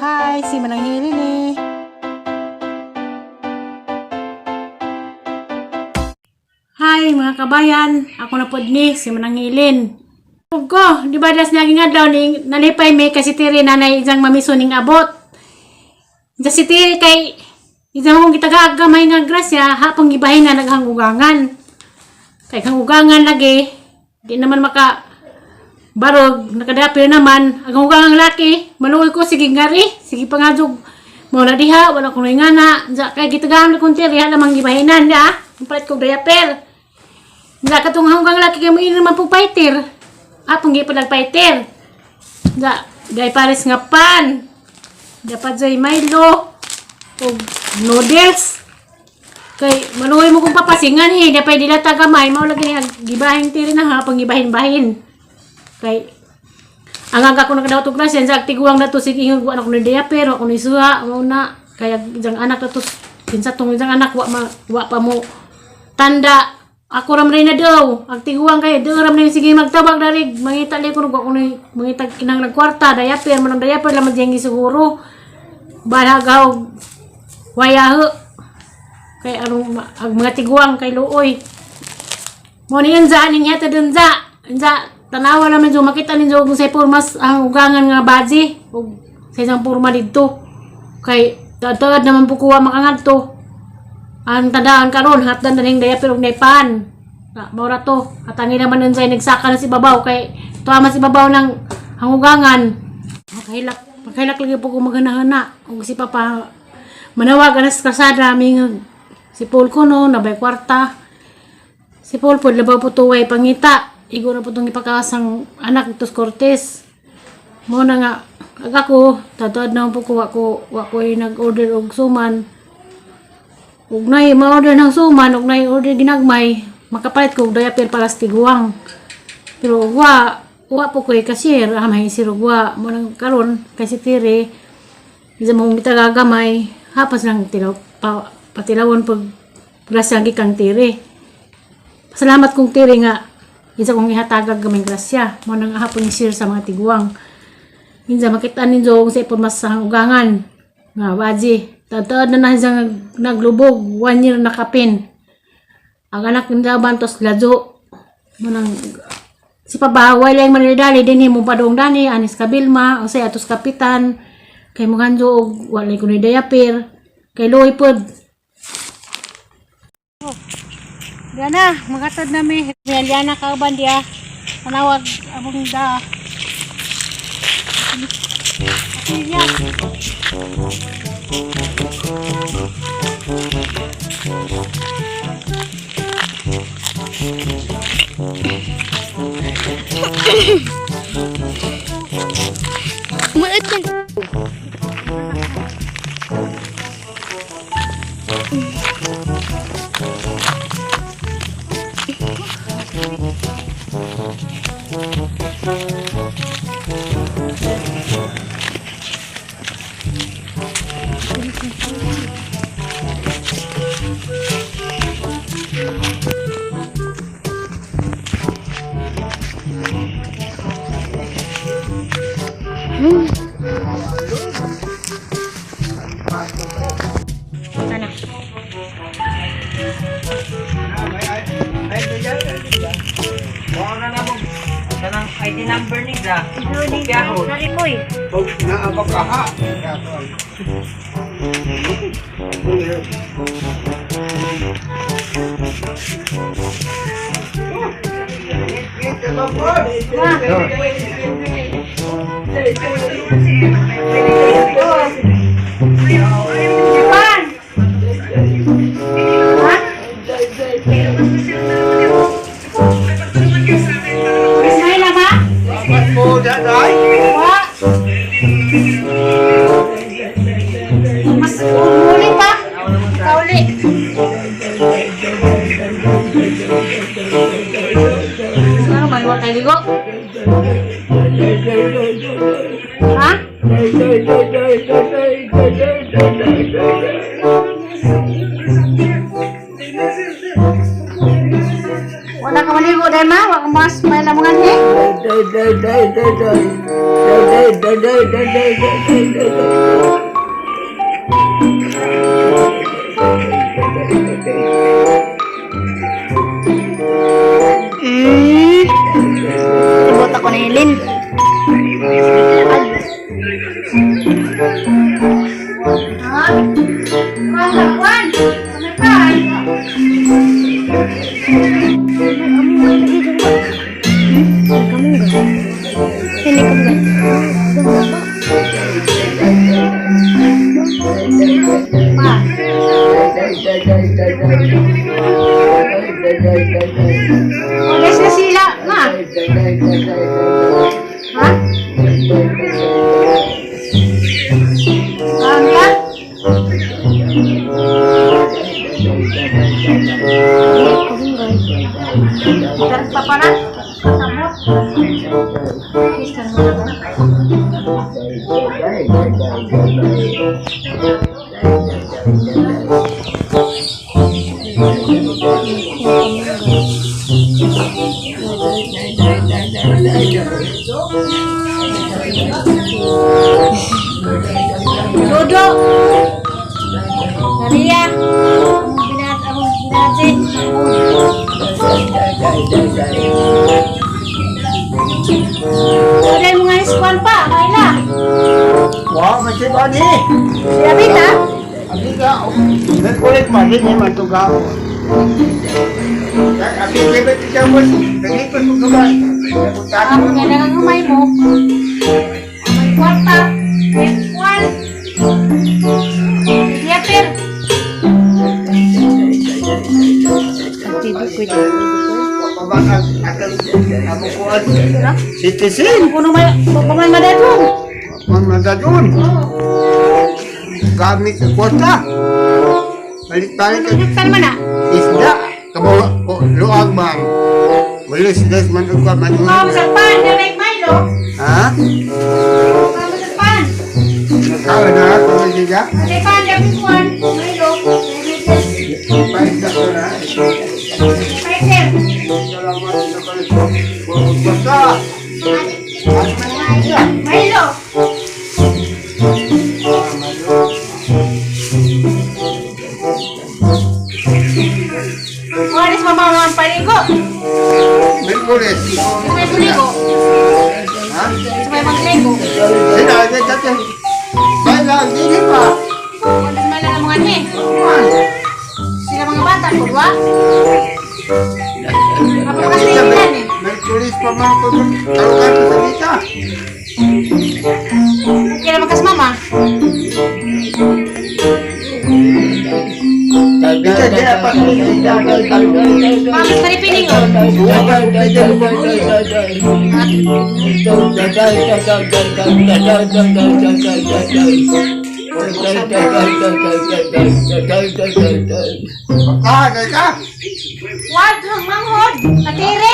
Hi, si Manang Hili ni. Hi mga kabayan, ako na pod ni si Manang Hilin. Ko, di ba das naging adlaw ni nalipay may kasi tiri nanay isang mamiso ning abot. Sa si tiri kay isang mong gitagaag gamay nga grasya hapong gibahin na naghangugangan. Kay hangugangan lagi, di naman maka barog nakadapil naman ang hugang ang laki maluoy ko sige ngari sige pangajog mo na diha wala ko ngana ja kay gitagaan kong tiri ha lamang gibahinan ya palit ko diaper. Ja katong hanggang laki kay mo ino naman po fighter apong gipalag fighter ja day pares nga pan dapat jay Milo og noodles kay maluoy mo kung papasingan he dapat dilata gamay mao lagi ni ang gibahing tiri na ha pangibahin-bahin. Kay ang aga ko nakadaot og grasya sa tiguang na to sige ingog wa na ko ni diaper, wa ko ni suha mao na kay ang anak na to kinsa tong isang anak wa ma, wa pa mo tanda ako ram rin na daw ang tiguang kay daw ram rin sige magtabag dari mangita li ko wa ko ni mangita kinahanglan kwarta diaper man ang diaper lamang diyang gisiguro balagaw wayaho kay anong ang mga tiguang kay luoy mo ni unsa ning hatad unsa unsa tanawa naman jo makita ninyo kung sa pormas ang ugangan nga baji ug sa isang porma didto kay taad naman po kuha makangadto ang tandaan karon hatdan na ning diaper ug pan na mao ra to hatangi naman unsay nagsaka na si babaw kay tuwa man si babaw ng hangugangan. Makahilak makahilak lagi po ko maghanahana ug si papa manawag anas kasada ming si Paul ko no nabay kwarta. Si Paul po, labaw po tuway pangita. Igo na po itong ipakasang anak ito Cortez. Mo na nga, ag ako, tatuad na po ko, wa ko ay nag-order og suman. Ug nay ma-order ng suman, ug nay order ginagmay, makapalit ko og diaper para sa tiguang. Pero wa po ko ay cashier, ah, may sirog wa. Mo nang karon kasi tire, isa mong gitagagamay, hapas lang tilaw, pa, patilawon pag grasya gikang tire. Salamat kong tiri nga isa kong ihatagag gamay grasya. Mo nang hapon share sa mga tiguang. Minsan makita ninyo kung sa ipon mas sa ugangan. Nga waji. Tataad na na siya naglubog. One year nakapin. Ang anak ng laban tos ladyo. Mo nang si pabaway lang manidali din mo padong dani anis kabilma o say atos kapitan kay mo ganjo og walay kuno diaper kay luoy pod. Diana, magatod na mi. Diana kauban dia. Panawag among da. Iya. Maliit yan. Sana. Wala na mo. Kanang ID number ni Za. Kopyahon. Dali ko eh. Pan! Ha? Ismail ama? Wa. Mas uli pa. Kauli. Ano ba? Iwa tayo ligo? Ha? Wala ka maligo dahil ma? Wala ka mas may lamungan eh? Ibot ako na Helen. Ha? Kwan ka, kwan. Kamay pa. Sini ka ba? Pa. Oles na sila, ma. Ha? Paham ka? Taras pa para. Kasamot. Kiss mo na ba? Dodo. Maria. Among binat, among binati. Dodo mo nga iskwan pa, kaila. Wow, masih bani. Si Abita. Abita, nagkulit man din yung matugaw. Abi, kibet siya mo. Nagipon mo ka ba? Ako nga nangangumay mo. May kwarta. May kwan. Theater. Citizen, Kuno may pamay madadong. mamadadun. Gamit sa kwarta. Balik-balik Ano nyuktan man na? Isda. Kabawa, luag man. Malis, des man ugwa man. Kuha mo sa pan, na may Milo. Ha? Kuha mo sa pan. Nagkawa na ako ng giga. May pan, dapat kwan. Milo. Paisda ko na. Fighter. Salamat sa kalit. Basta. Ano man siya? Milo. Oras mama ang paligo. Merkulis. Sa may buligo. Ha? Sa may magligo. Sina, ay dati. Baila, hindi pa. Oras man lang ang mga ni. Sila mga bata ko, ba? Napakasilinan eh. Merkulis pa man ko. Tarugan ko sa dita. Okay naman kas mama. Bisa dia apa? Mama sa ripining oh. Baka, kay ka. Wag kang manghod. Katire.